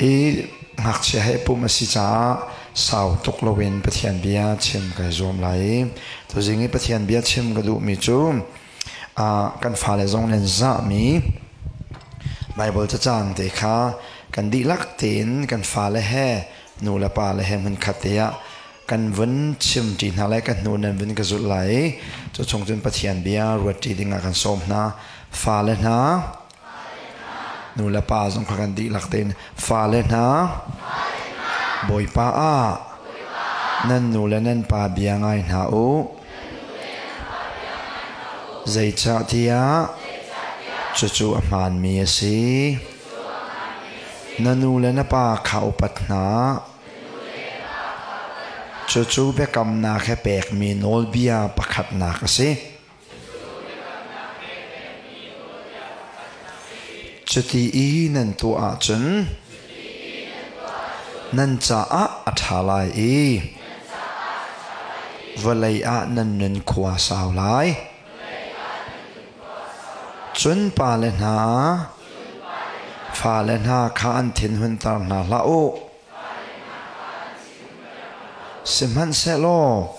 I ngakchia he pum a si caah sau tuk loin Pathian bia chim kai zuam lai i tuzing i Pathian bia chim ka duhmi cu kan fale zong nan zahmi Baibal cacang te kha kan dihlak tein kan fale he nu le pa le he hmunkhat te ah kan vun chim ṭi hna lai, kan hnu nan vun ka zulh lai i cu chung cun Pathian bia ruat ṭi ding ah kan sawm hna. Fale hna, nu le pa zong kha kan dihlak tein fale hna, Bawipa ah nan nu le nan pa bia ngai hna u. Zeicahtiah cucu a hmaanmi a si. Na nu le na pa kha upat hna. Cucu biakamnak he pekmi nawlbia pakhatnak a si. Cuti i nan tuah ahcun nan caah a ṭha lai i vawlei ah nan nun khua sau lai. Cun pale hna, fale hna kha an thinhunter hna hlah u. Sihmanhsehlaw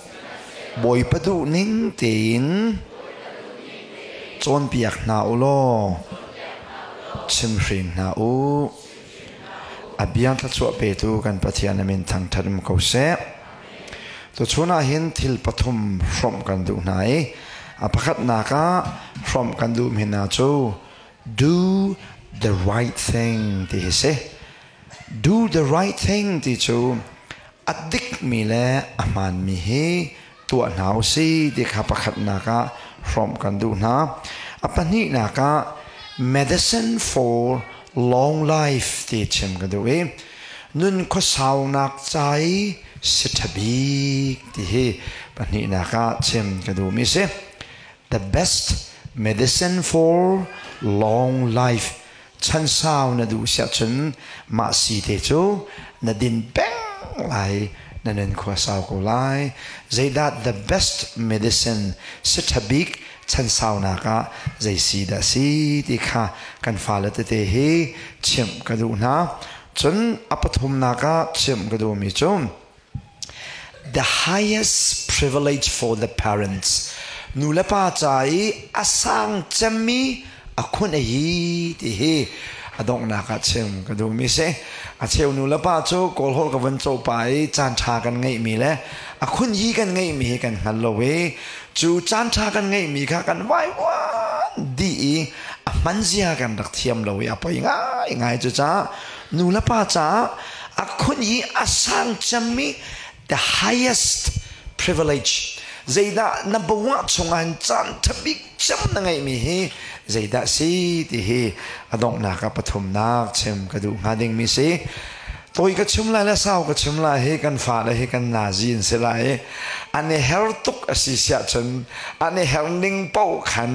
Bawipa duhning tein cawnpiak hna u law chimhring hna u. A bia thluachuah petu kan Pathian a min thangṭhat um ko seh. Tuchun ah hin thil pathum hrawmh kan duh hna i a pakhatnak ah hrawmh kan duhmi hna cu do the right thing ti hi si. Do the right thing ti cu a dikmi le a hmaanmi hi tuah hna u si ti kha pakhatnak ah hrawmh kan duh hna. A pahnihnak ah medicine for long life ti chim ka duh i nun khuasaunak ca i si ṭha bik ti hi pahnihnak ah chim ka duhmi si. The best medicine for long life. Chansau na duh siah cun mah si te cu na din peng lai, na nun khua sau ko lai. Zeidah the best medicine, si ṭha bik chansaunak ah zei si dah si ti kha kan fale tete hi chimh ka duh hna. Cun a pathumnak ah chimh ka duhmi cu the highest privilege for the parents, nu le pa ca i a sang cemmi a khun a hi ti hi a donghnak ah chim ka duhmi si. A cheu nu le pa cu Kawlholh ka vun co pa i caan ṭha kan ngeihmi le a khun hi kan ngeihmi hi kan hngal lo i cu caan ṭha kan ngeihmi kha kan vaivuan dih i a hman zia kan rak thiam lo i a poi ngai ngai. Cucaah nu le pa caah a khun i a sang cemmi, the highest privilege, zeidah na bawah chungah hin caan ṭhabik cem na ngeihmi hi zeidah si ti hi a donghnak ah pathumnak chim ka duh hnga dingmi si. Tawi ka chim lai le sau ka chim lai hi kan fale hi kan nazi an si lai. An i her tuk a si siah cun an i her ning paoh khan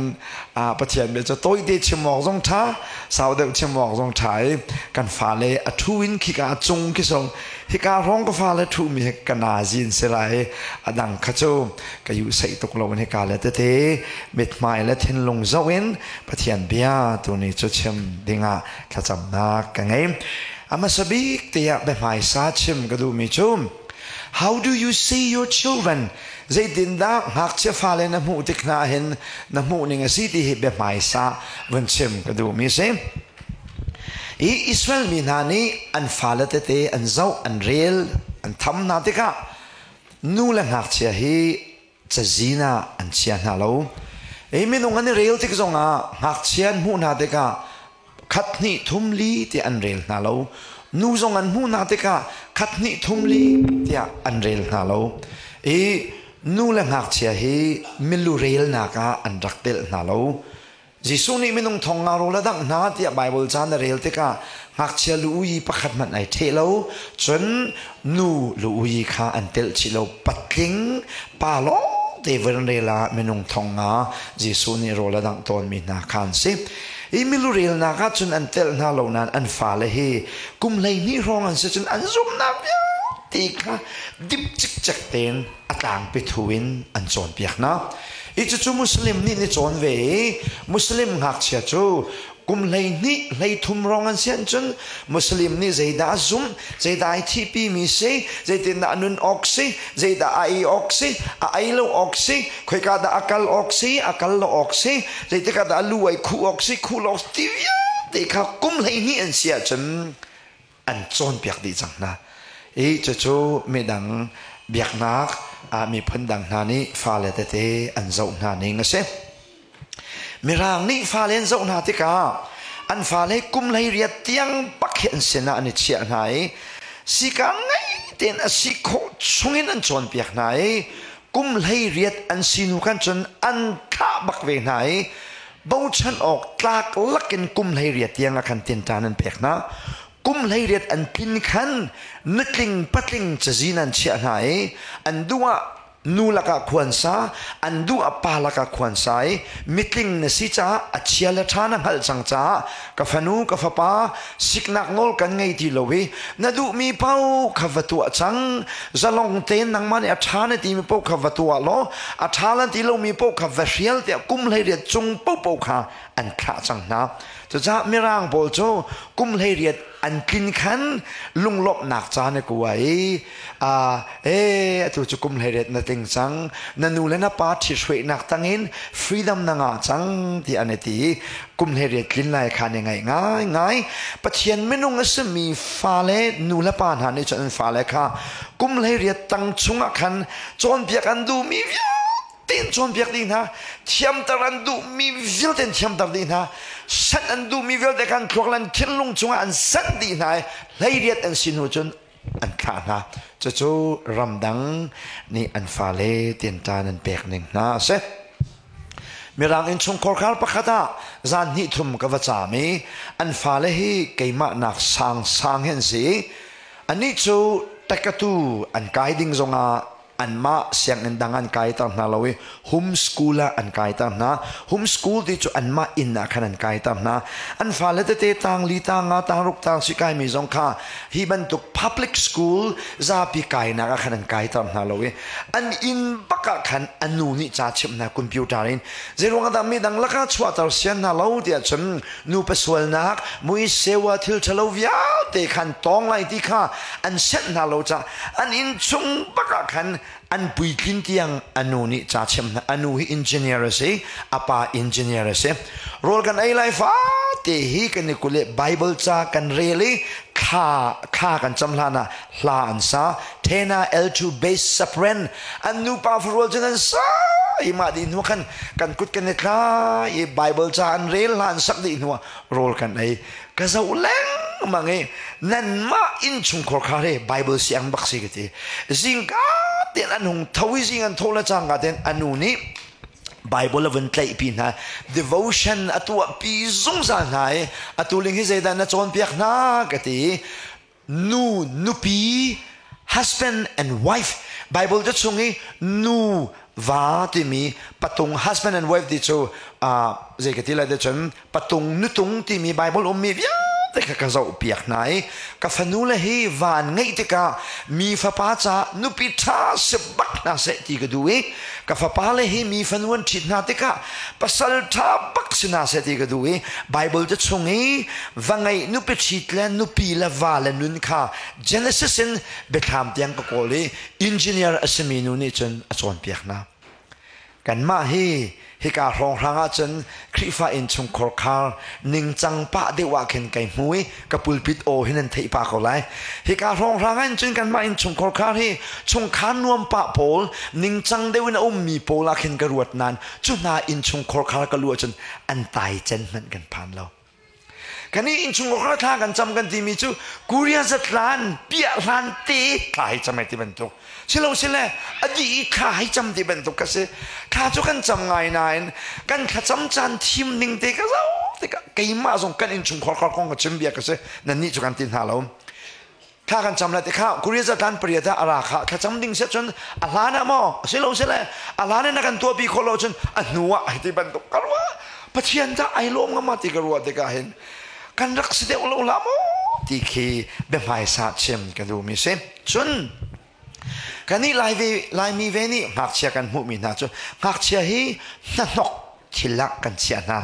Pathian bia cu tawite chim awk zong ṭha, sau deuh chim awk zong ṭha i kan fale a ṭhu in khika a cung khi song hika hrawng ka fale ṭhumi hi ka nazi an si lai. A dang kha cu ka yu saih tuk lo in hika le tete mithmai le thinlung zoh in Pathian bia tuni cu chim dingah thlacamnak ka ngei. A hmasa bik tiah biahmaisa chim ka duhmi cu how do you see your children? Zeitindah ngakchia fale na hmuh tik hna hin na hmuh ning a si ti hi biahmaisa vun chim ka duhmi a si. I Israel mi hna nih an fale tete an zoh, an rel, an tham hna tikah nu le ngakchia hi cazin ah an chia hna lo. I minung an i rel tik zongah ngakchia an hmuh hna tikah khat hnih thum li tiah an rel hna lo. Nu zong an hmuh hna tikah khat hnih thum li tiah an rel hna lo. I nu le ngakchia hi milu relnak ah an rak telh hna lo. Jesuh nih minung thong nga rawl a dangh hna tiah Baibal ca na rel tikah ngakchia lu ui pakhat hmanh ai ṭheh lo. Cun nu lu ui kha an telh chih lo. Patling pa lawng te van rel ah minung thong nga Jesuh nih rawl a dangh tawnmi hna kha an si. I milu relnak ah cun an telh hna lo nain an fale hi kum 12 hrawng an si cun an zumhnak vialte kha dip cikcek tein a tlangpi thu in an cawnpiak hna. I cucu Muslim nih ni cawn ve i Muslim ngakchia cu Kum 12 13 rong an si ahcun Muslim nih zeidah a zumh, zeidah ai thihpi mi si, zeitindah a nun awk si, zeidah a ei awk si, a ei lo awk si, khoika dah a kal awk si, a kal lo awk si, zeitikah dah a lu ai khuh awk si, khuh lo awk si, ti vialte kha kum 12 an si ahcun an cawnpiak dih cang hna. I cucu midang biaknak miphun dang hna nih fale tete an zoh hna ning a si. Mirang nih fale an zoh hna tikah an fale kum 18 tiang bak hi an sinah an i chiah hna i sika ngei tein a si khawh chungin an cawnpiak hna i kum 18 an si hnu khan cun an thlah bak ve hna i bochan awk tlak lakin kum 18 tiang ah khan tinṭan an pek hna. Kum 18 an tlin khan nutling patling cazin an chiah hna i an duh ah nu lakah khuansa, an duh ah pa lakah khuansa i mitling na si caah a chia le ṭha na hngalh cang caah ka fanu ka fapa siknak nawl kan ngei ti lo i na duhmi paoh kha va tuah cang. Zalong tein nangmah nih a ṭha na timi paoh kha va tuah law a ṭha lan ti lomi paoh kha va hrial tiah kum 18 cung paohpaoh kha an thlah cang hna. Cucaah Mirang pawl cu kum 18 an tlin khan lunglawmhnak caan a kua i e atu cu kum 18 na tling cang, na nu le na pa ṭhithruainak tangin freedom na ngah cang ti an i ti i kum 18 tlin lai kha an i ngaih ngaingai. Pathian minung a simi fale nu le pa hna nih cun an fale kha kum 18 tang chungah khan cawnpiak an duhmi vialte in cawnpiak dih hna, thiamter an duhmi vialte in thiamter dih hna, sanh an duhmi vialte khan thluak le an thinlung chungah an sanh dih hna i 18 an si hnu cun an thlah hna. Cucu ramdang nih an fale tinṭan an pek ning hna a si. Mirang innchungkhar khar pakhat ah zan hnih thum ka va caam i an fale hi keimah nak sang sang hi an si i anih cu tekatu an kai ding zongah anmah sianginn dang an kaiter hna lo i home school ah an kaiter hna. Home school ti cu anmah inn ah khan an kaiter hna. An fale tete tang li, tang nga, tang ruk, tang si kaimi zong kha hi bantuk public school zapi kainak ah khan an kaiter hna lo i an inn bak ah khan an nu nih ca chimh hna computer in. Zeiruang ah dah midang lakah chuahter sian hna lo tiah cun nupa sualnak mui sewa thil ṭhalo vialte khan tawng lai ti kha an senh hna lo caah an inn chung bak ah khan an puitlin tiang a nu nih ca chim hna. A nu hi engineer a si, a pa engineer a si. Rawl kan ei lai fate hi kan i kul i Bible ca kan rel i thla thla kan cam hlan ah hla an sa, tenor, L2, bass, sopran. An nupa farual cun an sa i mah dih hnu khan kan kut kan i tla i Bible ca an rel, hla an sak dih hnu ah rawl kan ei. Ka zoh lengmang i nanmah innchungkhar kha re Bible siang bak si ka ti. Zingka tein an hung tho i zing an tho le cangka tein a nu nih Bible a vun tlaihpi hna, devotion a tuahpi zungzal hna i atu ling hi zeidah na cawnpiak hna ka ti. Nu nupi, husband and wife, Bible te chung i nu va timi patung, husband and wife ti cu zei ka ti lai te cun patung nutung timi Bible ummi vialte kha ka zoh piak hna i ka fanu le hi van ngeih tikah mi fapa ca nupi ṭha si bak hna seh ti ka duh i ka fapa le hi mi fanu an ṭhit hna tikah pasal ṭha bak si hna seh ti ka duh i Bible te chung i va ngeih nupi ṭhit le nupi le va le nun kha Genesis in Biathlam tiang ka kawl i engineer a simi nu nih cun a cawnpiak hna. Kanmah hi hika hrawnghrang ahcun Khrihfa innchungkhar khar ningcang pah deuh ah khin kai hmu i ka pulpit aw hin an theih pah ko lai. Hika hrawnghrang ah cun kanmah innchungkhar khar hi chungkhar nuam pah pawl, ningcang deuh in a ummi pawl ah khin ka ruat nain cu hna innchungkhar khar ka lu ahcun an tai cen hmanh kan phan lo. Kan i innchungkhar thla kan cam kan timi cu Korea zatlan piah hlan te thla hei cam ai ti bantuk silo sile a dih i thla hei cam ti bantuk ka si. Thla cu kan cam ngai nain kan thlacam caan thim ning te ka zoh tikah keimah zong kan innchungkhar khar kong ka chim bia ka si, nannih cu kan ti hna lo. Thla kan cam lai te kha Korea zatlan pariat ah a ra kha thlacam ding siah cun a hlan ah maw silo sile a hlan in a kan tuahpi khawh lo cun a hnu ah hei ti bantuk ka ruah. Pathian dah ai lawm ngam ma ti ka ruah tikah hin kan rak si deuh lo la maw ti khi biahmaisa chim ka duhmi si. Cun kanih lai ve Laimi ve nih ngakchia kan hmuhmi hna cu ngakchia hi hnahnok thil ah kan chiah hna.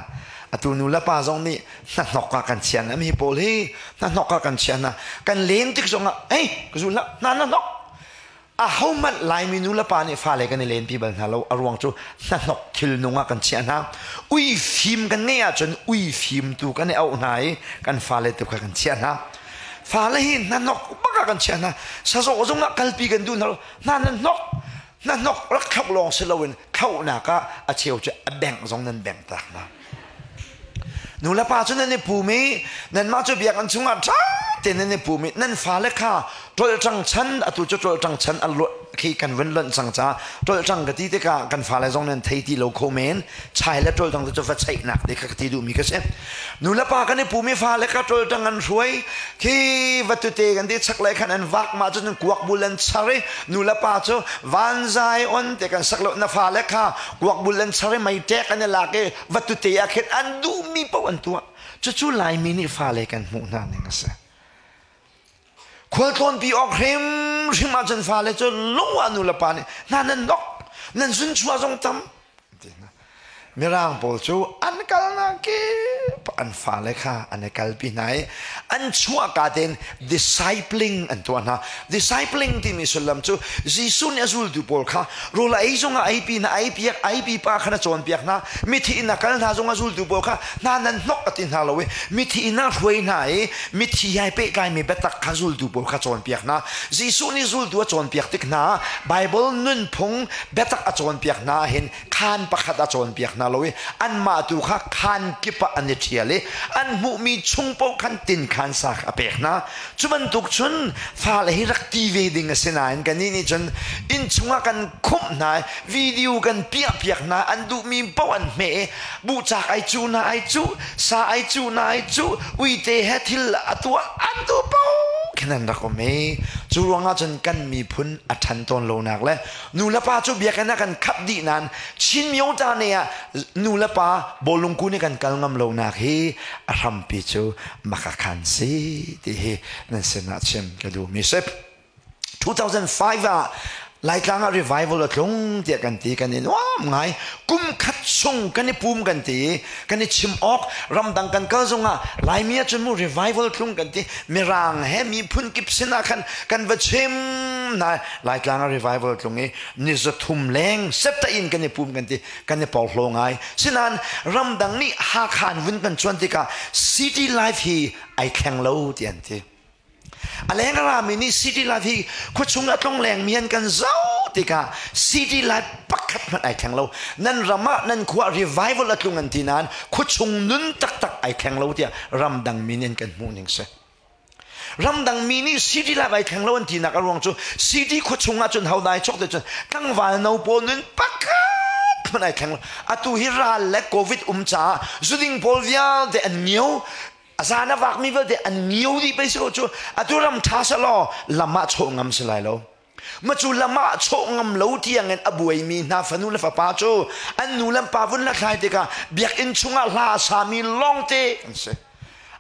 Atu nu le pa zong nih hnahnok ah kan chia hna. Mi pawl hi hnahnok ah kan chia hna. Kan len tik zong ah, ei, ka zul hlah, hna hnahnok. Ahohmanh Laimi nu le pa nih fale kan i lenpi bal hna lo. A ruang cu hnahnok thilnung ah kan chiah hna. Ui fim kan ngeih ahcun ui fim tu kan i auh hna i kan fale tu kha kan chiah hna. Fale hi hnahnok bak ah kan chiah hna. Sazawh zong ah kalpi kan duh hna lo. Hna nan hnok. Hnahnok rak thlauh lawng si loin thlauhnak ah a cheu cu a bengh zong nan bengh tak hna. Nu le pa cu nan i pum i nanmah cu biakinn chungah ṭha tein nan i pum i nan fale kha ṭolṭang chan atu cu ṭolṭang chan a khi kan vun lonh cang caah ṭolṭang ka ti tikah kan fale zong nan thei ti lo kho men chai le ṭolṭang cu va cheihnak te kha ka ti duhmi ka si. Nu le pa kan i pum i fale kha ṭolṭang an hruai khi vatute kan ti chaklei khan an vak mah cun kuak bul an char i nu le pa cu vanzai on te kan sak lo na fale kha kuak bul an char i mei ṭek an i lak i vatute ah khin an duhmi paoh an tuah. Cucu Laimi nih fale kan hmuh hna ning a si. Khualtlawnpi awk hrimhrim ahcun fale cu lung ah nu le pa nih hna nan nok nan zun chuah zong tam ti hna. Mirang pawl cu an kalnak kip an fale kha an i kalpi hna i an chuahka tein discipling an tuah hna. Discipling timi sullam cu Jesuh nih a zultu pawl kha rawl a ei zongah ei pi hna, ei piak, ei pi pa khan a cawnpiak hna. Mithi inn a kal hna zongah zultu pawl kha hna nan hnok a ti hna lo i mithi inn ah hruai hna i mithi hai pehtlaimi biatak kha zultu pawl kha cawnpiak hna. Jesuh nih zultu a cawnpiak tik hna Bible nunphung biatak a cawnpiak hna hin khaan pakhat a cawnpiak hna lo i anmah tu kha khaan kip ah an i ṭhial i an hmuhmi chung paoh khan tinkhaan sa kha a pek hna. Cu bantuk cun fale hi rak ti ve ding a si nain kannih nih cun inn chungah kan khumh hna i video kan piahpiak hna, an duhmi paoh an hmeh i buhcak ai cuh na ai cuh, sa ai cuh na ai cuh, uite he thil a tuah an duh paoh khin an rak um i cu ruangah cun kan miphun a ṭhan tawn lonak le Nu le pa cu biakinn ah kan khap dih nain Chin Myota ne ah nu le pa bawlung kun i kan kal ngam lonak hi a hrampi cu makakhan si ti hi nan sinah chim ka duhmi si. 2005 ah Laitlang ah revival a tlung tiah kan ti kan i nuam ngai kum khat chung kan i pum kan ti kan i chim awk ramdang kan kal zongah Laimi ah cun mu revival tlung kan ti mirang he miphun kip sinah khan kan va chim na Laitlang ah revival tlung i ni 300 leng septa in kan i pum kan ti kan i porhlaw ngai. Sinain ramdang nih Hakha an vun kan cuan tikah city life hi ai thleng lo ti an ti. A leng a rami nih city life hi khuachung a tlong lengmi an kan zoh tikah city life pakhat hmanh ai thleng lo. Nan ram ah nan khua revival a tlung an ti nain khuachung nun taktak ai thleng lo tiah ramdang mi nih an kan hmuh ning si. Ramdang mi nih city life ai thleng lo an tinak a ruang cu city khuachung ah cun hodai chok te cun tlangval no pawl nun pakhat hmanh ai thleng lo. Atu hi ral le covid um caah zuding pawl vialte an ngio a zan a vakmi vialte an ngio dih pei si ko cu atu ram ṭha selaw lam ah chawh ngam si lai lo. Macu lam ah chawh ngam lo tiangin a buaimi hna fanu le fapa cu an nu le pa vun hlathlai tikah biakinn chungah hla a sami lawngte an si.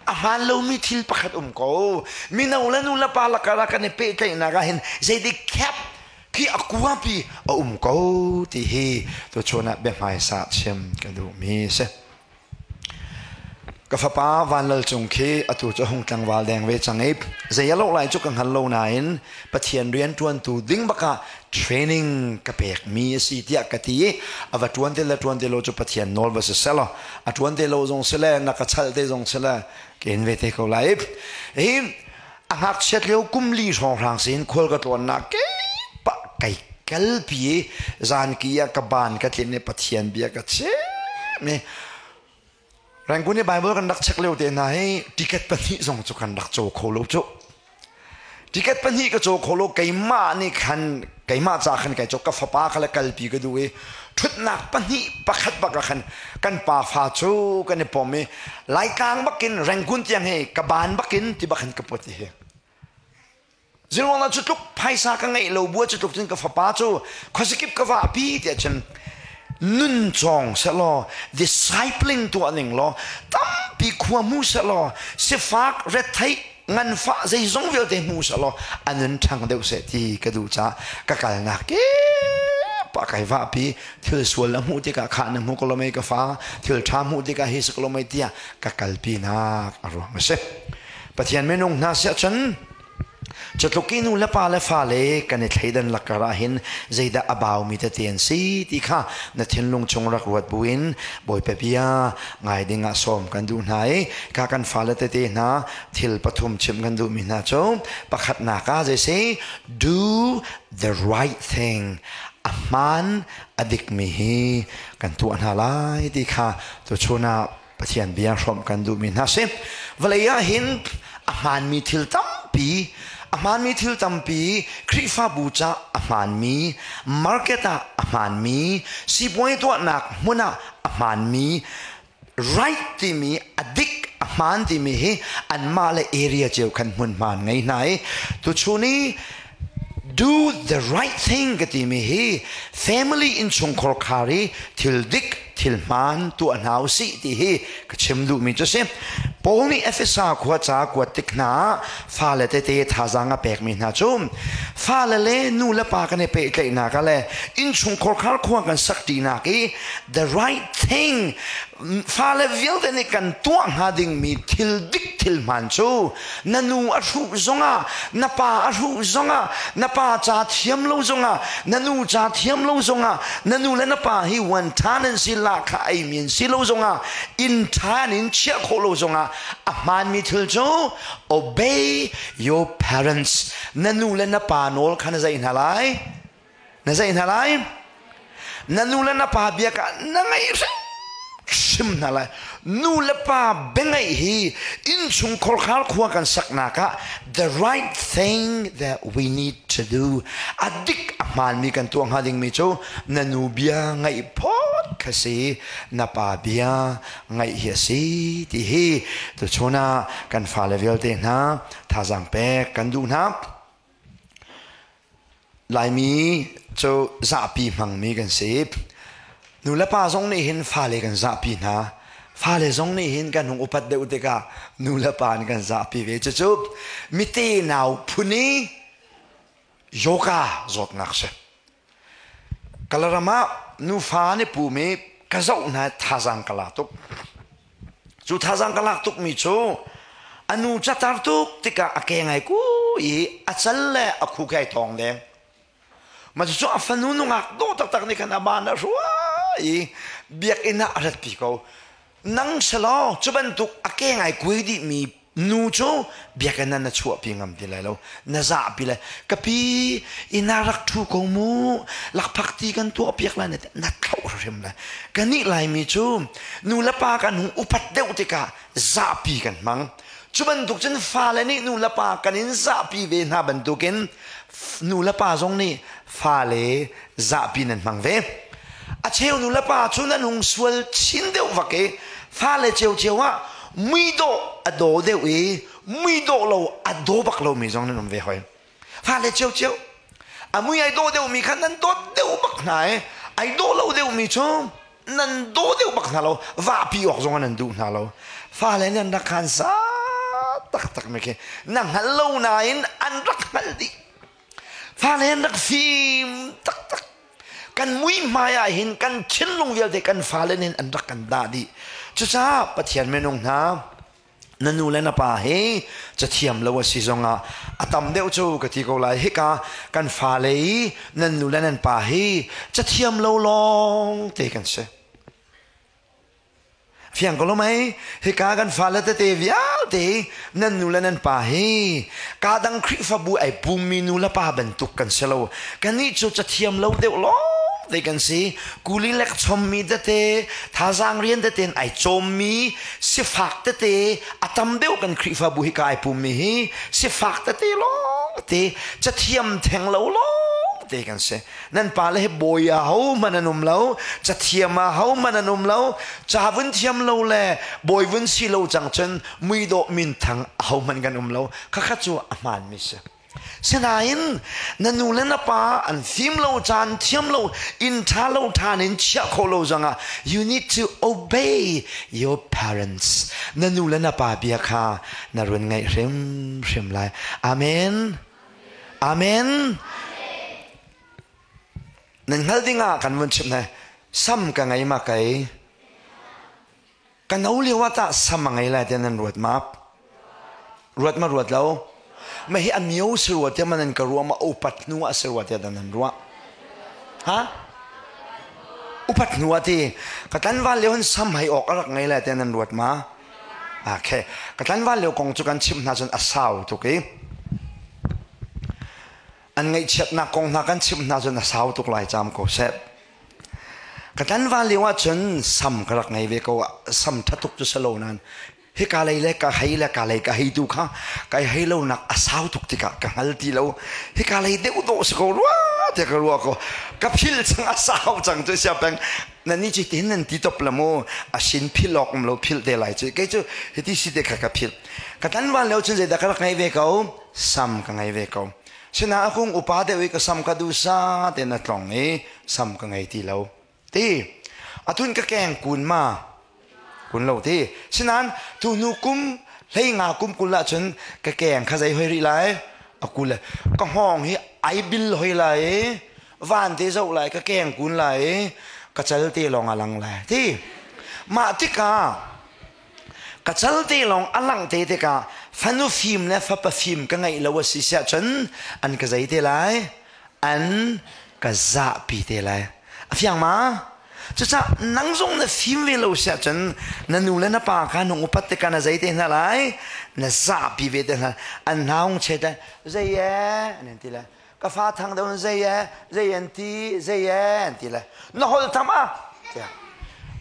A hmaan lomi thil pakhat um ko. Mino le nu le pa lakah kan i pehtlaihnak ah hin zeidik khep khi a kuapi a um ko ti hi tuchun ah biahmaisa chim ka duhmi a si. Ka fapa Van Lal Cung khi atu cu hung tlangval deng ve cang i zei a lawh lai cu ka hngal lo nain Pathian rianṭuantu ding bakah training ka pekmi a si tiah ka ti i a va ṭuan te le ṭuan te lo cu Pathian nawl va si selaw a ṭuan te lo zong si le na ka chalh te zong si le ka in ve te ko lai. Hi a ngakchiat lio kum li hrawnghrang sin khual ka tlawnnak keipah kai kalpi i zanki ah ka ban ka tlin i Pathian bia ka chim i Rangoon i Bible kan rak check lio te hna hi ticket pahnih zong cu kan rak caw kho lo cu. Ticket pahnih ka caw kho lo keimah nih khan keimah ca khan kai caw ka fapa kha le kalpi ka duh i ṭhutnak pahnih pakhat bak ah khan kan pa fa cu kan i pom i Laitlang bakin Rangoon tiang hi ka ban bakin ti bak hin ka put hi. Zeiruangah cu tluk phaisa ka ngeih lo bua cu tluk cun ka fapa cu khuazakip ka vah pi tiah cun nun cawng sehlaw discipling tuah ning law tampi khua hmu sehlaw sifak retheih nganfah zeizong vialte hmu sehlaw a nun ṭhang deuh seh ti ka duh caah ka kalnak kip. pa kai va pi thil sual na hmuh tikah kha na hmu ko lo mei ka fa thil tha hmuh tikah hi si ko lo mei tiah ka kalpi nak a ruang a si. Pathian minung hna siah cun Cutluk i nu le pa le fale kan i thleidan lakar ah hin zeidah a baumi tete an si ti kha na thinlung chung rak ruat buin Bawipa bia ngai ding ah sawm kan duh hna i ka kan fale tete hna thil pathum chimh kan duhmi hna cu pakhatnak ah zei si do the right thing a hmaan a dikmi hi kan tuah hna lai ti kha tuchun ah Pathian bia hrawmh kan duhmi hna si. Vawlei ah hin a hmaanmi thil tampi a hmaanmi thil tampi Khrihfabu ca a hmaanmi market ah a hmaanmi sipuai tuahnak hmun ah a hmaanmi right timi a dik a hmaan timi hi anmah le area cio khan hmunhma an ngei hna i tuchun i do the right thing ka timi hi family innchungkhar khar i thil dik thil hmaan tuah hna usih ti hi ka chim duhmi cu si Paul nih Efesa khua ca kuat tik hna ah fale tete thazaang a pekmi hna cu fale le nu le pa kan i pehtlaihnak ah le innchungkhar khar khua kan sak ṭinak i the right thing fale vialte nih kan tuah hnga dingmi thil dik thil hmaan cu na nu a hruh zongah na pa a hruh zongah na pa ca thiam lo zongah na nu ca thiam lo zongah na nu le na pa hi wan ṭha nan si la kha ei mi an si lo zongah inn ṭha in chiah khawh lo zongah a hmaanmi thil cu obey your parents na nu le na pa nawl kha na zei hna lai na zei hna lai na nu le na pa bia ka na ngaih hrim hna lai nu le pa biangaih hi innchung khorkhar khua kan saknak ah the right thing that we need to do a dik a hmaanmi kan tuah hnga dingmi cu na nu bia ngaih phawt kha si na pa bia ngaih hi a si ti hi tuchun ah kan fale vialte hna thazaang pek kan duh hna Laimi cu zahpi hmangmi kan si. Nu le pa zong nih hin fale kan zahpi hna. Fale zong nih hin kan hung upat deuh tikah nu le pa nih kan zahpi ve. Cucu mite nau phun i yoga zawtnak si. Kalaram ah nufa nih pum i ka zoh hna thazaang ka la tuk. Cu thazaang ka lak tukmi cu a nu catar tuk tikah a ke ngai ku i a cal le a khu kai thawng deng. Ma cu a fanu nungak dawh taktak nih khan a ban a hrua i biakinn ah a ratpi ko. Nang selaw cu bantuk a ke ngai kui dihmi nu cu biakinn ah na chuahpi ngam ti lai lo na zahpi lai ka pi ina rak ṭhu ko mu lakphak ti kan tuah piak lai na thlauh hrim lai kanih laimi cu nu le pa kan hung upat deuh tikah zahpi kan hmang cu bantuk cun fale nih nu le pa kan in zahpi ve hna bantukin nu le pa zong nih fale zahpi nan hmang ve a cheu nu le pa cu nan hung sual chin deuh vak i fale ciocio ah muidawh a daw deuh i muidawh lo a daw bak lomi zong nan um ve hoi fale ciocio a mui ai dawh deuhmi kha nan dawt deuh bak hna i ai dawh lo deuhmi cu nan daw deuh bak hna lo vahpi awk zong nan duh hna lo fale nan rak khan za taktak mi khi na hngal lo nain an rak hngal dih fale an rak fim taktak kan muihmai ah hin kan thinlung vialte kan fale nih an rak kan dah dih cucaah Pathian minung hna na nu le na pa hi cathiam lo a si zongah a tam deuh cu ka ti ko lai hika kan fale i nan nu le nan pa hi cathiam lo lawng te kan si Fiang ko lo mei? Hika kan fale tete vialte nan nu le nan pa hi ka dang Khrihfabu ai pummi nu le pa bantuk kan si lo. Kannih cu cathiam lo deuh lawng te kan si. Kuli lek chommi tete, thazaang rian tete in ai cawmmi, sifak tete, a tam deuh kan Khrihfabu hika ai pummi hi sifak tete lawng te, cathiam theng lo lawng te kan si. Nan pale hi bawi ah hohmanh an um lo, cathiam ah hohmanh an um lo, ca vun thiam lo le bawi vun si lo cang cun muidawh minthang ahohmanh kan um lo. Khakha cu a hmaanmi si. Sinain na nu le na pa an fim lo caan thiam lo inn ṭha lo ṭhan in chiah khawh lo zongah you need to obey your parents. Na nu le na pa bia kha na run ngaih hrimhrim lai. Amen. Amen. Nan hngal ding ah kan vun chimh hna. Sam ka ngei ma kei? Ka no lio ah tah sam a ngei lai tiah nan ruat ma? Ruat ma ruat lo? Ma hi a mio si rua tiah ma nan ka ruah ma upat hnu ah si rua tiah nan ruah? Ha? Upat hnu ah ti ka tlanval lio hin sam hei awk a rak ngei lai tiah nan ruat ma? Okay. Ka tlanval lio kong cu kan chimh hna cun a sau tuk i an ngaihchiatnak kong hna kan chimh hna cun a sau tuk lai cam ko seh. Ka tlanval lio ahcun sam ka rak ngei ve ko. Sam ṭha tuk cu si lo nain hika lei le ka hei le ka lei ka hei tu kha kai hei lonak a sau tuk tikah ka hngal ti lo. Hika lei deuh dawh si ko rua tiah ka ruah ko. Ka phil cang a sau cang cu sia peng. Nan ni cu tin nan ti top la mu. A sin phil awk um lo phil te lai cu. Kei cu hiti si te kha ka phil. Ka tlanval lio cun zeidah ka rak ngei ve ko? Sam ka ngei ve ko. Sinain a kung upa deuh i ka sam ka duhsa tein a tlong i sam ka ngei ti lo. Ti. Atun ka keng kun ma? Kun lo ti. Sinain tuhnu kum hlei nga kum kul ahcun ka keng kha zei hoi rih lai? A kul le ka hngawng hi ai bil hoi lai i van te zoh lai ka keng kun lai i ka cal te lawng a lang lai. Ti. Mah tikah Ka cal te lawng a langh te tikah fanu fim le fapa fim ka ngeih lo a si siah cun an ka zei te lai? An ka zahpi te lai. A fiang ma? Cucaah nang zong na fim ve lo siah cun na nu le na pa kha nung upat tikah na zei te hna lai? Na zahpi ve te hna. An hna hung chet lai. Zei ee? An ti lai. Ka fa thang deuh in zei ee zei an ti zei ee an ti le na holh tham ah tiah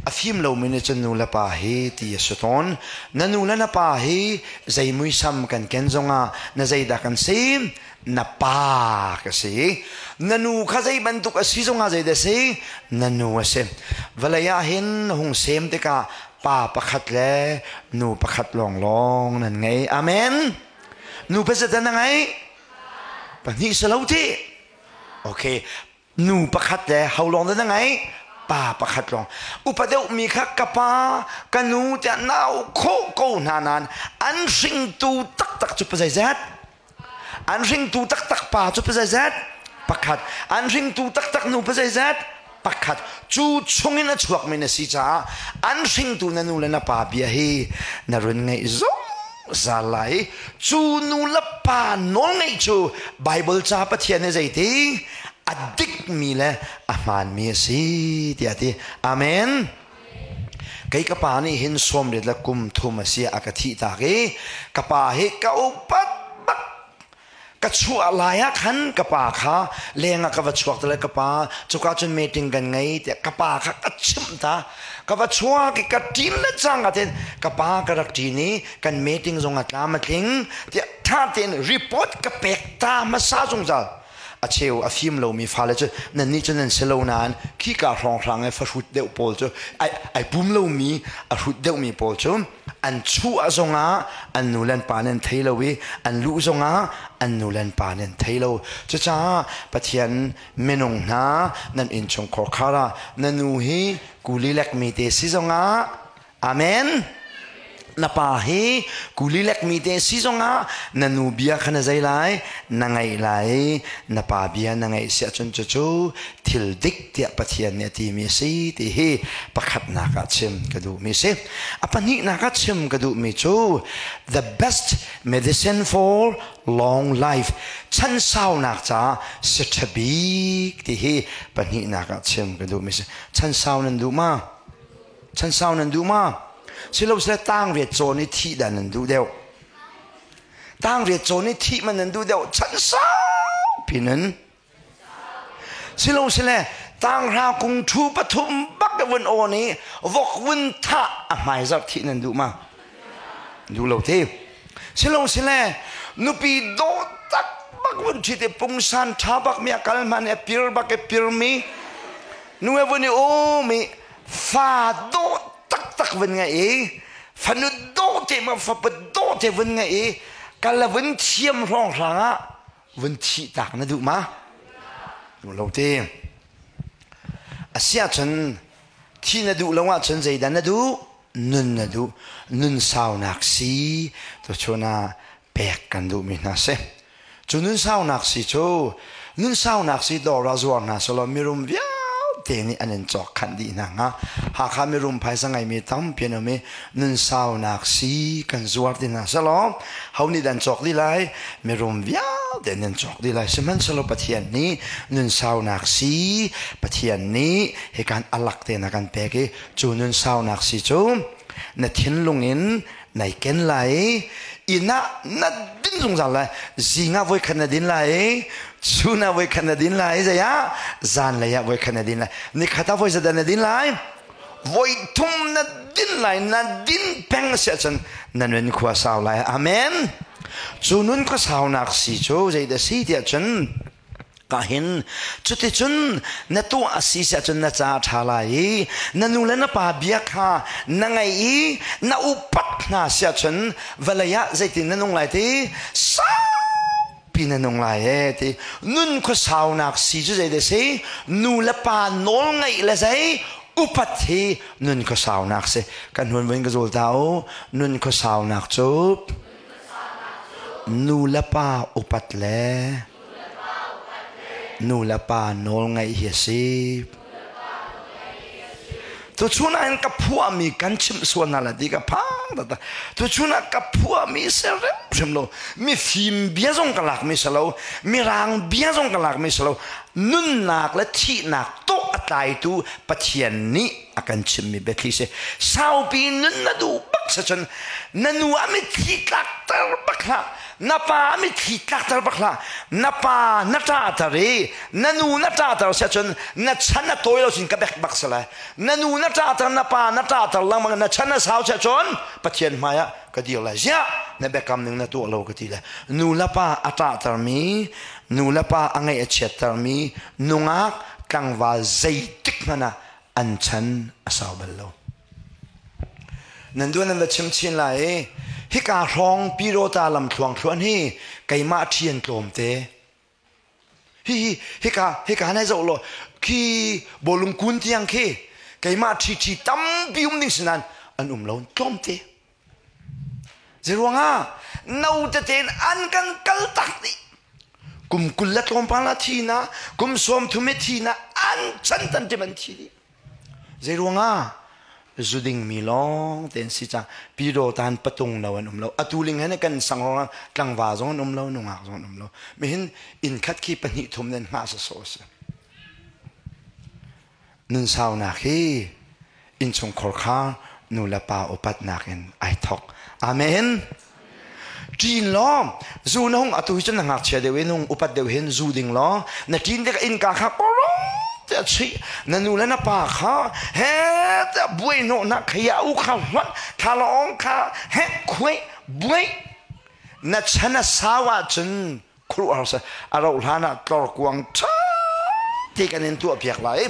a fim lomi nih cun nu le pa hi ti a si tawn. Na nu le na pa hi zei muisam kan ken zongah na zeidah kan si? Na pa ka si. Na nu kha zei bantuk a si zongah zeidah si? Na nu a si. Vawlei ah hin hung sem tikah pa pakhat le nu pakhat lawnglawng nan ngei. Amen. Nu pasat na ngei? Pahnih si lo ti. Okay. Nu pakhat le ho lawng dah na ngeih? Pa pakhat lawng. Upa deuhmi kha ka pa, ka nu tiah nau khawh ko hna nain an hringtu taktak cu pazeizat? An hringtu taktak pa cu pazeizat? Pakhat. An hringtu taktak nu pazeizat? Pakhat. Cu chungin a chuakmi na si caah an hringtu na nu le na pa bia hi na run ngaih zungzal lai. Cu nu le pa nawlngaih cu Baibal ca Pathian nih zeiti a dikmi le a hmaanmi a si tiah a ti. Amen. Kei ka pa nih hin 80 le kum thum a si a ka thih tak i ka pa hi ka upat bak. Ka chuah lai ah khan ka pa kha leng ah ka va chuak te le ka pa cuka cun meeting kan ngei tiah ka pa kha ka chimh ta. Ka va chuak i ka ṭin le cang ah tin ka pa ka rak ṭin i kan meeting zong a tlam a tling tiah ṭha tein report ka pek ta hmasa zungzal. A cheu a fim lomi fale cu nannih cu nan si lo nain khika hrawnghrang i fahrut deuh pawl cu ai pum lomi a hrut deuhmi pawl cu an chuah zongah an nu le an pa nih an thei lo i an luh zongah an nu le an pa nih an thei lo. Cucaah Pathian minung hna nan innchungkhar khar ah na nu hi kuli lekmi te si zongah amen. Na pa hi kuli lekmi te si zongah na nu bia kha na zei lai? Na ngaih lai. Na pa bia na ngaih si ahcun cucu thil dik tiah Pathian nih a timi a si ti hi pakhatnak ah chim ka duhmi a si. A pahnihnak ah chim ka duhmi cu the best medicine for long life, chan saunak caah si ṭha bik ti hi pahnihnak ah chim ka duhmi a si. Chan sau nan duh ma? Chan sau nan duh ma? Silosile tang riat cawn i thih dah nan duh deuh? Tang riat cawn i thih man nan duh deuh? Chan saupi nan silosile tanghra kung thu pathum bak vun awn i vok vun thah a hmai zarh thih nan duh ma? Duh lo te. Silosile nupi dawh tak bak vun ṭhit i pungsan ṭha bak mi a kal hman i a pir bak i pirmi nu he vun i um i fa dawh taktak vun ngeih i fanu dawh te ma fapa dawh te vun ngeih i kal vun thiam hrawnghrang ah vun thih tak na duh ma? Duh lo te. Asiahcun thi na duh lo ahcun zeidah na duh? Nun na duh. Nun saunak si tuchun ah pek kan duhmi hna si. Cu nun saunak si cu. Nun saunak si dawr ah zuar hna selaw mirum vialte nih an in cawk khanh dih hna hnga. Hakha mirum phaisa ngeimi tampi an um i nun saunak si kan zuar ti hna selaw ho nih dah an cawk dih lai? Mirum vialte an in cawk dih lai. Sihmanhsehlaw Pathian nih nun saunak si Pathian nih hikan alak tein a kan pek i cu nun saunak si cu na thinlung in nai ken lai i inn ah na din zungzal lai. Zing ah voikhat na din lai i chun ah voikhat na din lai i zei ah zanlei ah voikhat na din lai. Nikhat ah voi zedah na din lai? Voi thum na din lai. Na din peng si ahcun na nun khua sau lai. Amen. Cu nun khua saunak si cu zeidah si tiah cun ka hin cuticun na tuah a si si ahcun na ca a ṭha lai i na nu le na pa bia kha na ngaih i na upat hna si ahcun vawlei ah zeitin na nung lai ti saupi na nung lai e ti. Nun khuasaunak si cu zeidah si? Nu le pa nawl ngaih le zei upat hi nun khuasaunak si. Kan hun vun ka zul ta u. Nun khuasaunak cu nu le pa upat le nu le pa nawl ngaih hi a si. Tuchun ah hin ka phuahmi kan chimh sual hna lai ti ka phang tata. Tuchun ah ka phuahmi si hrimhrim lo. Mifim bia zong ka lakmi si lo. Mirang bia zong ka lakmi si lo. Nunnak le thihnak tawh a tlaitu Pathian nih a kan chimmi biathli si. Saupi nun na duh bak si cun na nu a mitthli tlakter bak hlah. Na pa a mitthli tlakter bak hlah. Na pa na ṭahter i na nu na ṭahter si ahcun na chan a tawi lo sin ka bek bak si lai. Na nu na ṭahter, na pa na ṭahter lengmang, na chan a sau si ahcun Pathian hmai ah ka dir lai. Ziah na biakam ning na tuah lo ka ti lai. Nu le pa a ṭahtermi, nu le pa a ngaih a chiattermi nungak tlangval zeitik hmanh ah an chan a sau bal lo. Nan duan nan va chim chin lai i hika hrawng Pirota lam thluangthluan hi keimah ṭhian tlawmte. Hi hi hika hika nai zoh law khi bawlung kun tiang khi keimah ṭhi ṭhi tampi um ding si nain an um lo tlawmte. Zeiruangah no tete in an kan kal tak dih. Kum 20 le tlawmpal ah thi na, kum 30 i thi na, an chan tan tim an thi dih. Zeiruangah zuding mi lawng te an si cang. Pido tan patung lo an um lo. Atu ling hen kan sang rong tlangva zong an um lo, nungak zong an um lo. Mihin inn khat khi pahnih thum nan hngah sawsawh a si. Nun saunak hi innchungkhar kha nu le pa upatnak in ai thawk. Amen. Ṭin law zu na hung atu hi cun na ngakchia deuh in hung upat deuh hin zu ding law na ṭin tikah innka kha korong tiah chuih na nu le na pa kha he tiah buai hnawhnak khaya u kha hlonh thlalawng kha hek khuai buai na chan a sau ahcun khuaruahhar seh a rauh hlan ah tlorkuang ṭha te kan in tuah piak lai.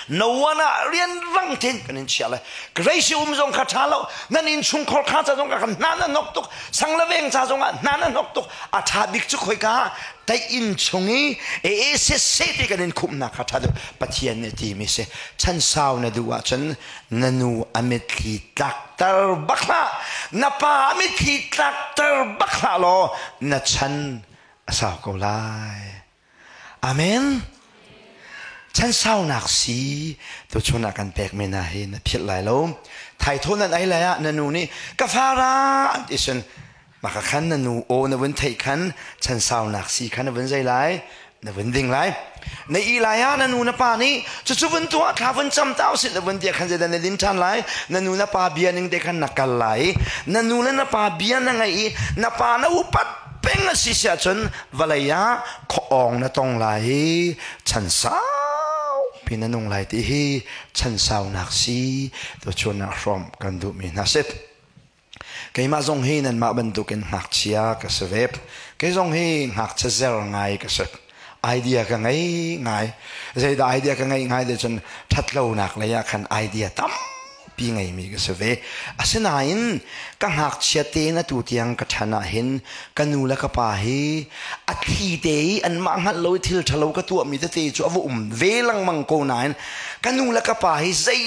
No one ah rian rang tein kan in chiah lai. Grace um zong kha ṭha lo. Nan inn chungkhar kha ca zong kha hna na nok tuk. Sang le veng ca zong ah hna na nok tuk. A ṭha bik cu khoika tai inn chung i e se se te kan in khumhnak kha ṭha deuh. Pathian nih ti mi si. Chan sau na duh ahcun na nu a mitthli tlakter bak hlah. Na pa a mitthli tlakter bak hlah law na chan a sau ko lai. Amen. Chan saunak si tuchun ah kan pekmi hna hi na philh lai lo. Thaithaw nan ei lai ah na nu nih ka fara an ti sun maka khan na nu aw na vun theih khan chan saunak si khan na vun zei lai na vun ding lai. Na i lai ah na nu na pa nih cucu vun tuah thla vun cam ta usih na vun tia khan zeidah na din ṭhan lai. Na nu na pa bia ning te khan na kal lai. Na nu le na pa bia na ngaih i na pa na upat peng a si si ahcun vawlei ah khuaawng na tong lai i chan saupi na nung lai ti hi chan saunak si tuchun ah hrawm kan duhmi hna si. Keimah zong hi nanmah bantukin ngakchia ka si ve. Kei zong hi ngakchia zer ngai ka si. Idea ka ngei ngai. Zeidah idea ka ngeih ngai te cun ṭhatlonak lei ah khan idea tam pi ngeimi ka si ve. Asinain ka ngakchia tein atu tiang ka ṭhan ah hin ka nu le ka pa hi a thli te i anmah hngalh lo i thil ṭhalo ka tuahmi tete cu a va um ve lengmang ko nain ka nu le ka pa hi zei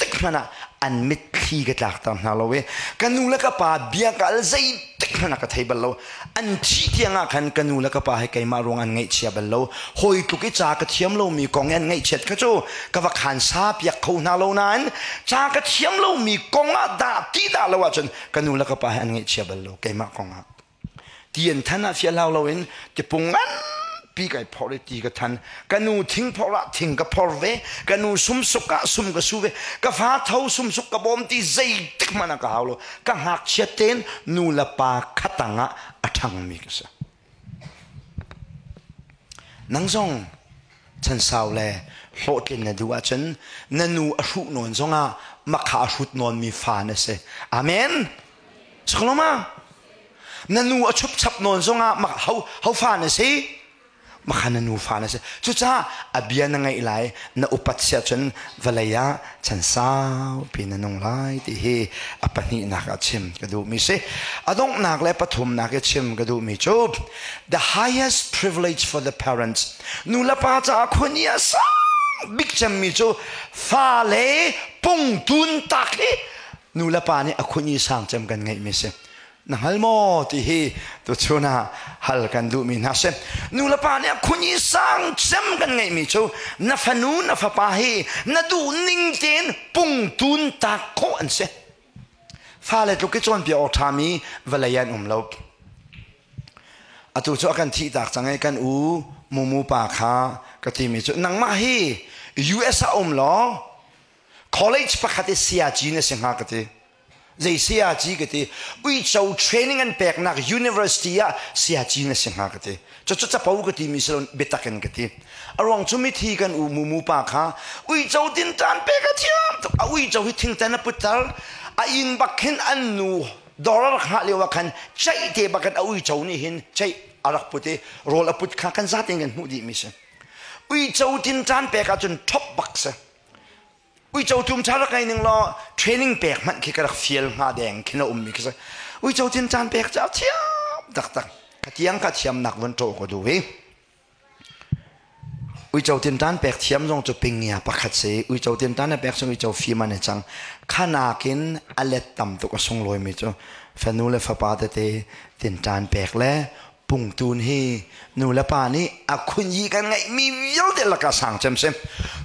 Zeitik hmanh ah an mitthli ka tlakter hna lo i ka nu le ka pa bia ka al zeitik hmanh ah ka thei bal lo. An thih tiang ah khan ka nu le ka pa he keimah ruang an ngaihchia bal lo. Hawi tluk i ca ka thiam lomi kong i an ngaihchiat kha cu ka va khan sa piak kho hna lo nain ca ka thiam lomi kong ah dah ti dah lo ahcun ka nu le ka pa he an ngaihchia bal lo keimah kong ah. Ti an than ah fial hau loin tipung nganpi kai phor i ti ka than. Ka nu thing phor ah thing ka phor ve. Ka nu sumsuk ah sum ka su ve. Ka fa tho sumsuk ka bawm ti zeitik hmanh ah ka hau lo. Ka ngakchia tein nu le pa khatang ah a ṭhangmi ka si. Nang zong chansau le hlawhtlin na duh ahcun na nu a hruh nawn zongah makha a hrut nawnmi fa na si. Amen. Sakloma na nu a chupchap nawn zongah ho ho fa na si makha na nu fa na si cucaah a bia na ngaih lai na upat sia cun vawlei ah chan saupi na nung lai ti hi a pahnihnak ah chim ka duhmi si a donghnak le pathumnak i chim ka duhmi cu the highest privilege for the parents nu le pa caah khua a sang bik cemmi cu fale pungtun tak hi nu le pa nih a khun i sang cem kan ngeihmi si na hngal maw ti hi tuchun ah hal kan duhmi hna si nu le pa nih a khun i sang cem kan ngeihmi cu na fanu na fapa hi na duh ning tein pungtun tak khawh an si fale tluk i cawnpiak awk ṭhami vawlei an um lo atu cu a kan thih tak cang i kan u mumu pa kha ka timi cu nangmah hi US ah um law College pakhat i sayaci na si hnga ka ti. Zei sayaci ka ti. Uico training an peknak university ah sayaci na si hnga ka ti. Cucu capo ka ti mi si lo biatak in ka ti. A ruang cu mithi kan u mumu pa kha uico tinṭan pek a thiam tuk. A uico hi thingtan a putter. A inn bak khin an nu dawr a rak hngah lio ah khan ceih te bak in a uico nih hin ceih a rak put i rawl a put kha kan zaten kan hmuh dih mi si. Uico tinṭan pek ahcun ṭhop bak si. Uico tum ṭha rak ngei ning law training pek hmanh khi ka rak fial hnga deng khin a ummi khi si. Uico tin caan pek cu a thiam taktak. Ka tiang ka thiamnak vun ṭawh ka duh i. Uico tin tan pek thiam zong cu pingia pakhat si. Uico tin tan na pek chung uico fim an i cang. Khanakin a let tam tuk a sunglawimi cu fanu le fapa tete tin tan pek le pungtun hi nu le pa nih a khunyi kan ngeihmi vialte lakah sang cem si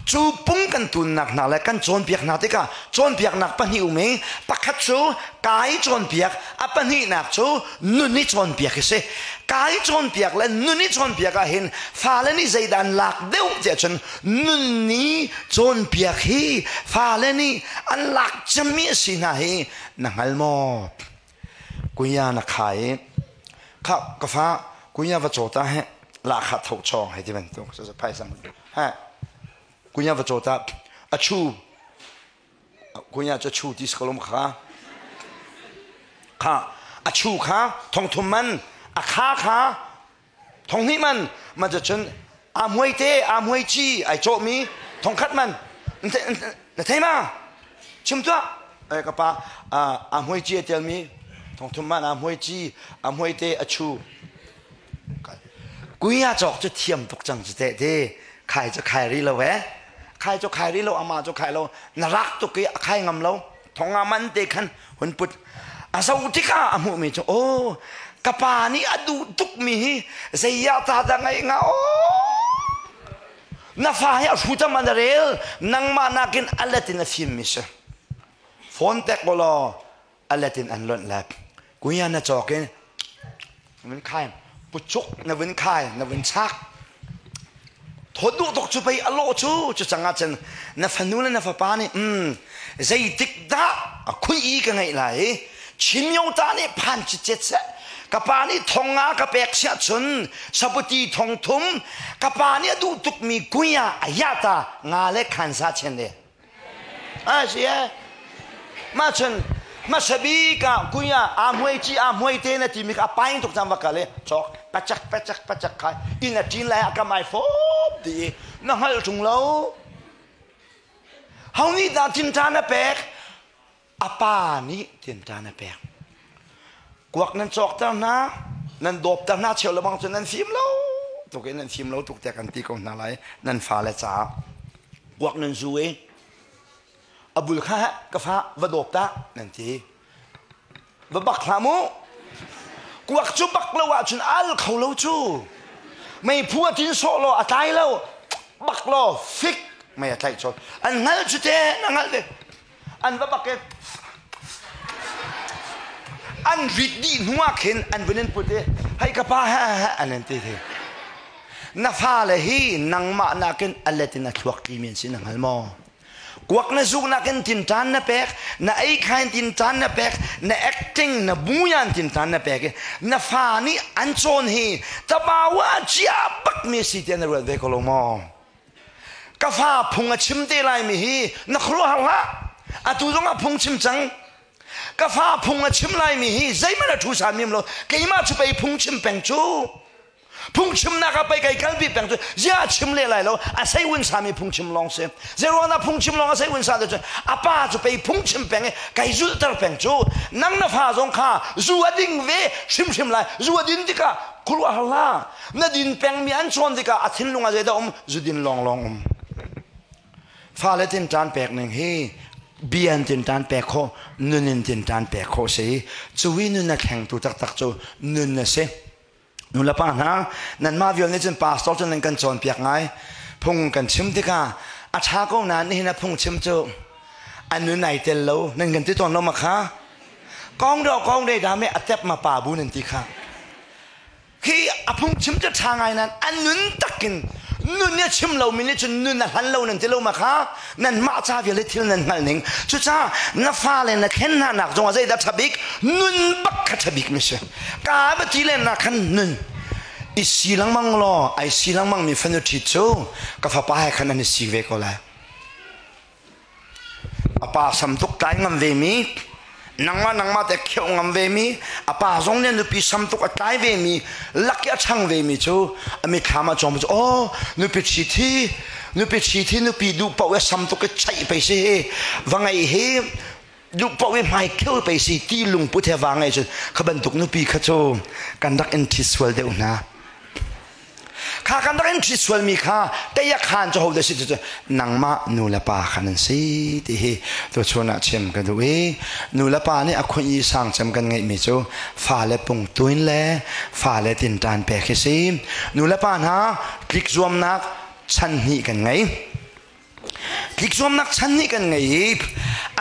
cu pung kan tunnak hna le kan cawnpiak hna tikah cawnpiaknak pahnih um i pakhat cu kai cawnpiak a pahnihnak cu nun i cawnpiak hi si kai cawnpiak le nun i cawnpiak ah hin fale nih zeidah an lak deuh tiah cun nun ni cawnpiak hi fale nih an lak cemmi a si hna hi na hngal maw Kuya na kha i kha ka fa kuya va caw ta he la kha tho chawng hei ti bantuk so phaisa ha kuya va caw ta a chu kuya cu chu ti skolom kha kha a chu kha thong thum man a kha kha thong hnih man ma cun a muai te a muai chi ai cawh mi thong khat man na thei ma chim tuah eh ka pa a muai chi a tel mi thong thum man a muai chi a muai te a chu kuya cawk cu thiam tuk cang cu te te khai cu khai ri lo eh khai cu khai ri lo ama cu khai lo na rak tuk i a khai ngam lo thong nga man te khan hun put a zoh tikah a hmuhmi cu aw ka pa nih a duh tukmi hi zei ah ta dah ngaih nga aw na fa hi a hrutam an rel nangmah nakin a let in a fimmi si phone tek law a let in an lonh lek kuya na cawk in vun khai pucuk na vun khai na vun chak thawt duh tuk cu pei a lawh cu cu cang ah cun na fanu le na fapa nih um zeitik dah a khui i ka ngeih lai i Chin ta nih phan cicet seh ka pa nih thong nga ka pek siah cun saputi thong thum ka pa nih a duh tukmi kuya a yata nga le khan sa chen le A si e. Mah cun hmasa bik ah kuya aa hmuai ci aa hmuai te na timi kha a paing tuk cang va kal i cawk pacak pacak pacak kha inn a ṭin lai ah ka mai fawp ti i na hngalh ṭung lo. Ho nih dah tinṭan a pek? A pa nih tinṭan a pek. Kuak nan cawkter hna, nan dawpter hna cheu lebang cu nan fim lo tuk in nan fim lo tuk tiah kan ti ko hna lai nan fale caah. Kuak nan zu i. A bul kha ka fa va dawp ta nan ti. Va bak hlah mu. Kuak cu bak lo ahcun al kho lo cu. Meiphu a tin sawh law a tlai lo. Bak law fik mei a tlaih colh. An hngal cu te na hngalh ve. An va bak i an rit dih hnu ah khin an vun in put i hei ka pa he he an in ti the. Na fale hi nangmah nakin a let in a thluak tli men si na hngal maw? Kuak na zuk nakin tinṭan na pek, na ei khain tinṭan na pek, na acting na buyan tinṭan na pek i na fa nih an cawn hi tabawa cia bak mi si tiah na ruat ve ko lo maw? Ka fa phung a chim te lai mi hi na khuaruahhar hlah. Atu zong ah phung chim cang. Ka fa phung a chim lai mi hi zeihmanh a ṭhu san mim lo. Keimah cu pei phung chim peng cu. Phungchimnak ah pei kai kalpi peng cu zia chim le lai lo a sei un sa mi phungchim lawng si zeruang dah phungchim lawng a sei un sa te cun a pa cu pei phungchim peng i kai zulhter peng cu nang na fa zong kha zu a ding ve hrimhrim lai zu a din tikah khuaruah har hlah na din peng mi an chawn tikah a thinlung ah zeidah um zu din lawng lawng um fale tinṭan pek ning hi bian tinṭan pek khawh nun in tinṭan pek khawh si cu i nun a thlengtu taktak cu nun a si Nulepa hna, nanmah vial nih cun pastor cu nan kan cawnpiak ngai. Phung kan chim tikah a ṭha ko nain nihin a phungchim cu a nun ai tel lo nan kan ti tawn lo ma kha? Kong do kong de da me a tep ma pa bu nan ti kha. Khi a phungchim cu ṭha ngai nain a nun takin nun nih a chim lomi nih cun nun a hlan lo nan ti lo ma kha? Nanmah ca vialte thil nan hngalh ning. Cucaah na fale na thlen hna nak zongah zeidah ṭha bik? Nun bak kha ṭha bik mi si. Ka va ti len nak khan nun i si lengmang law ai si lengmang mi fanu ṭhit cu ka fapa he khan an i si ve ko lai. A pa sam tuk tlai ngam ve mi, nangmah nangmah te kheuh ngam ve mi, a pa zong nih nupi sam tuk a tlai ve mi, lak i a ṭhang ve mi cu a mitthlam ah cawm cu oh nupi ṭhi thi nupi ṭhi thi nupi duh paoh i sam tuk i chaih pei si hi va ngeih hi duh paoh i hmai kheu pei si ti lungput he va ngei cun kha bantuk nupi kha cu kan rak in ṭhi sual deuh hna kha kan rak in ṭhi sualmi kha tei a khaan cu ho dah si cu nangmah nu le pa kha nan si ti hi tuchun ah chim ka duh i nu le pa nih a khunh i sang cem kan ngeihmi cu fale pungtuin le fale tinṭan pek hi si nu le pa hna tlik zuamnak chan hnih kan ngei Tlikzuamnak chan nih kan ngei i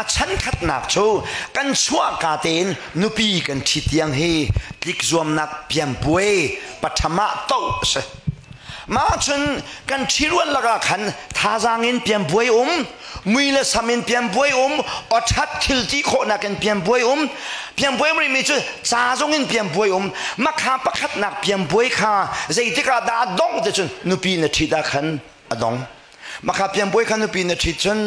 a chan khatnak cu kan chuahka tein nupi kan ṭhi tiang hi tlikzuamnak piangpuai patham ah toh a si. Mah cun kan ṭhirual lakah khan thazaang in piangpuai um, mui le sam in piangpuai um, awṭhat thil ti khawhnak in piangpuai um, piangpuai um rihmi cu ca zong in piangpuai um. Makha pakhatnak piangpuai kha zeitik ah dah a dongh ti cun nupi na ṭhit ah khan a dong. Makha pianpuai kha nupi na ṭhit cun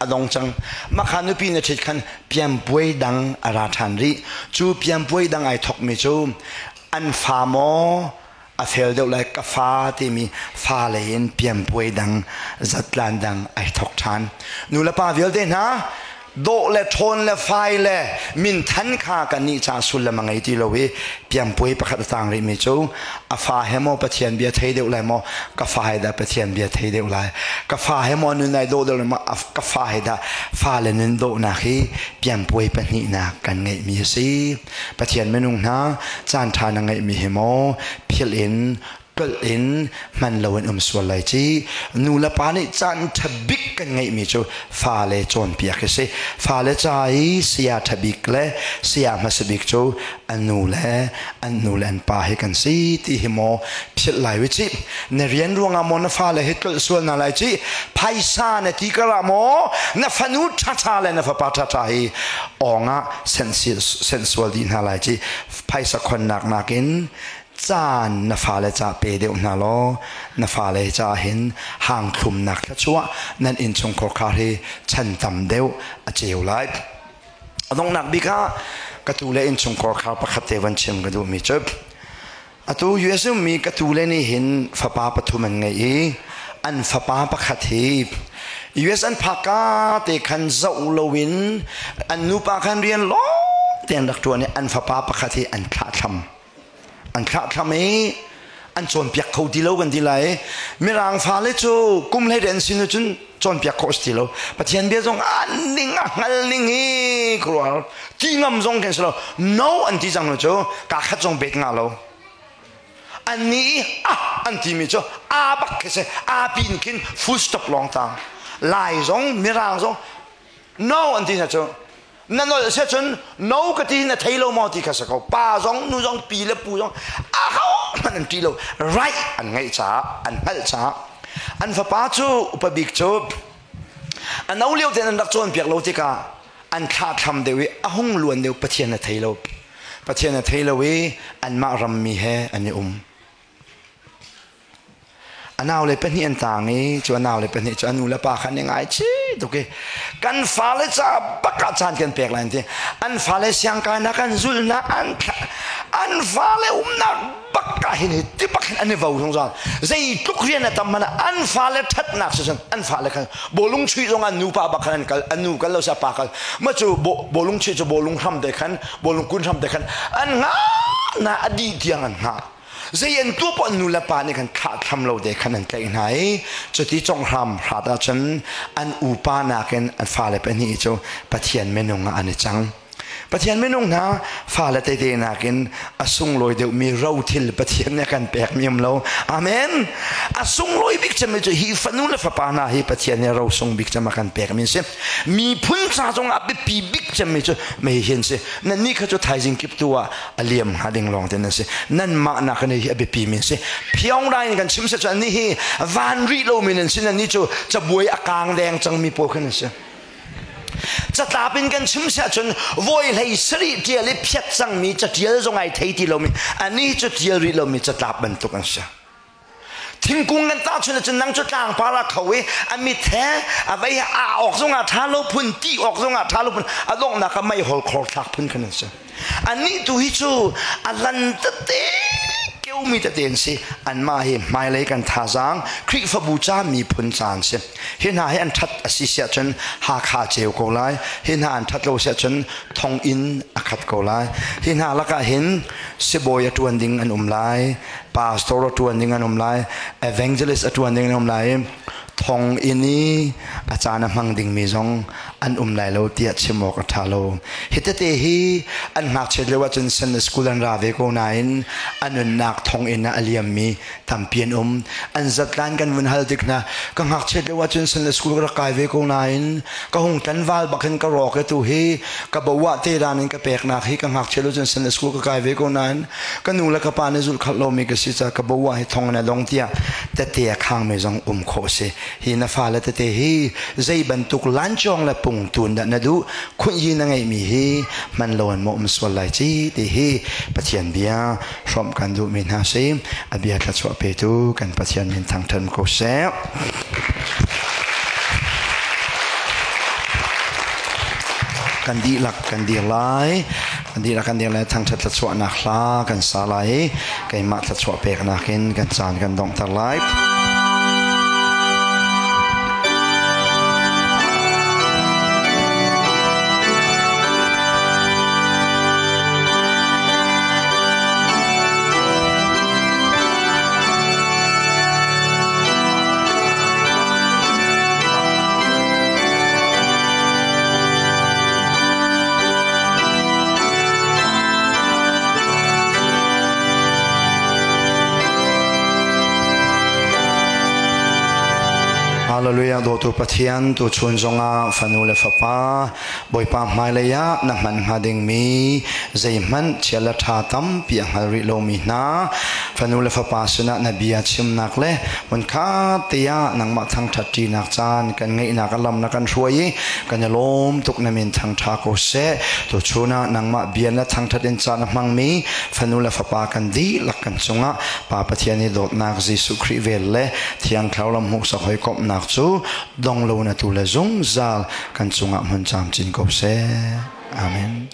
a dong cang. Makha nupi na ṭhit khan pianpuai dang a ra ṭhan rih. Cu pianpuai dang ai thokmi cu an fa maw a fel deuh lai ka fa timi fa lei in pianpuai dang zatlan dang ai thok ṭhan. Nu le pa vialte hna dawh le ṭhawn le fai le minthan kha kannih ca sullam a ngei ti lo i piangpuai pakhat a tang rihmi cu a fa he maw Pathian bia thei deuh lai maw ka fa he dah Pathian bia thei deuh lai ka fa he maw nun ai dawh deuh lai maw ka fa he dah fale nun dawhnak hi piangpuai pahnihnak kan ngeihmi a si Pathian minung hna caan ṭha na ngeihmi hi maw philh in tlolh in hman lo in um sual lai ci nu le pa nih caan ṭha bik kan ngeihmi cu fale cawnpiak hi si fale ca i saya ṭha bik le saya hmasa bik cu an nu le an nu le an pa hi kan si ti hi maw philh lai wi ci na rian ruangah maw na fale hi tlolh sual na lai ci phaisa na ti karah maw na fanu ṭhaṭha le na fapa ṭhaṭha hi awng ah senh sual dih hna lai ci phaisa khonnak nakin caan na fale ca pe deuh hna law na fale ca hin hang thlumnak thluachuah nan innchungkhar khar hi chan tam deuh a ceu lai. A donghnak bik ah ka tu le innchungkhar khar pakhat te van chim ka duhmi cu atu US ummi ka tu le nih hin fapa pathum an ngei i an fapa pakhat hi US an phak ka te khan zoh loin an nupa khan rian lawng te an rak ṭuan i an fapa pakhat hi an thlah thlam an thlahthlam i An cawnpiak kho ti lo kan ti lai. Mirang fale cu kum hlei an sin cun cawnpiak khawh si ti lo. Pathian bia zong an ning a hngal ning hi khuaruahhar. Ti ngam zong kan si lo. No an ti cang lo cu ka khat zong bet nga lo. An ni i ah an timi cu a bak khi si. A pin khin full stop lawng tang. Lai zong Mirang zong no an ti hna cu na nolh sia cun no ka ti na thei lo maw ti kha si ko. Pa zong nu zong pi le pu zong a ho hmanh an ṭih lo. Right an ngeih caah an hngalh caah an fapa cu upa bik cu a no lio tein an rak cawnpiak lo tikah an thlahthlam deuh i a hung luan deuh. Pathian a thei lo. Pathian a thei lo i anmah rammi he an i um. A naule pahnih an tang i cu a naule pahnih cu a nu le pa kha an i ngaichih tuk i kan fale ca bak ah caan kan pek lai an ti. An fale siangkainak an zulhnak an an fale umnak bak ah hin hi ti bak hin an i vo zungzal. Zeitluk rian a tam hmanh ah an fale ṭhatnak si cun an fale khan bawlung chuih zong an nupa bak khan an kal. An nu kal lo sa pa kal ma cu bawlung chuih cu bawlung hram te khan bawlung kun hram te khan an hngah na a dih tiang an hngah. Zei an tuah poah nu le pa nih khan thlahthlam lo te khan an tlaih hna i cuti conghram hrat ahcun an upa nakin an fale pahnih cu Pathian minung ah an i cang. Pathian minung hna fale tete nakin a sunglawi deuhmi rothil Pathian nih a kan pekmi um lo. Amen. A sunglawi bik cemmi cu hi fanu le fapa hna hi Pathian nih ro sung bik cem a kan pekmi an si. Miphun ca zongah biapi bik cemmi cu mei hi an si. Nannih kha cu thaizing kip tu ah a liam hnga ding lawng te nan si. Nanmah nak in hi a biapi mi an si. Phiongrai in kan chim se cu annih hi van rih lomi nan si. Nannih cu cabuai a kaang deng cangmi pawl khan an si. Catlap in kan chim si ahcun vawi hlei sarih ṭial i phiat cangmi caṭial zong ai thei ti lomi anih cu ṭial rih lomi catlap bantuk an si. Thingkung kan tahchun ahcun nang cu tlangpar ah kho i a mit he a vei he aa awk zong ah ṭha lo phun, ti awk zong ah ṭha lo phun, a donghnak ah meihol khor thlak phun khan an si. Anih tu hi cu a lan tete keumi tete an si. Anmah hi hmailei kan thazaang Khrihfabu ca miphun ca an si. Hi hna hi an ṭhat a si siah cun Hakha ceu ko lai. Hi hna an ṭhat lo siah cun thonginn a khat ko lai. Hi hna lakah hin sibawi a ṭuan ding an um lai, pastor a ṭuan ding an um lai, evangelist a ṭuan ding an um lai i thonginn i a caan a hmang dingmi zong an um lai lo tiah chim awk a ṭha lo. Hi tete hi an ngakchiat lio ahcun Sunday school an ra ve ko nain a nunnak thonginn ah a liammi tampi an um. An zatlan kan vun hal tik hna, ka ngakchiat lio ahcun Sunday school ka rak kai ve ko nain ka hung tlanval bak hin ka rawk i tu hi ka boah te dan in ka peknak hi ka ngakchiat lio cun Sunday school ka kai ve ko nain ka nu le ka pa nih zulh khalh lomi ka si caah ka boah hi thong in a dong tiah tete a khangmi zong um khawh a si. Hi na fale tete hi zei bantuk lancawng le pungtun dah na duh khunh yi na ngeihmi hi hman lo in maw um sual lai ci ti hi Pathian bia hrawmh kan duhmi hna si. A bia thluachuah petu kan Pathian min thangṭhat ko seh. Kan dihlak kan dir lai, kan dihlak kan dir lai. Thangṭhat thluachuahnak hla kan sa lai i keimah thluachuah peknak in kan caan kan donghter lai. Hallelujah. Dawtu Pathian, tu chun zongah fanu le fapa Bawipa hmailei ah na hman hnga dingmi zeihmanh chia le ṭha tampi a hngal rih lomi hna fanu le fapa sinah na bia chimnak le hmunkhat te ah nangmah thangṭhat ṭinak caan kan ngeihnak a lam na kan hruai i kan i lawm tuk. Na min thangṭha ko seh. Tuchun ah nangmah bia na thangṭhat in caan a hmangmi fanu le fapa kan dihlak kan cungah Pa Pathian i dawtnak, Jesuh Khrih vel le Thiang Thlarau lam hmuhsak hawikomhnak cu dong lo na tu le zungzal kan cungah hmun camcin ko seh. Amen.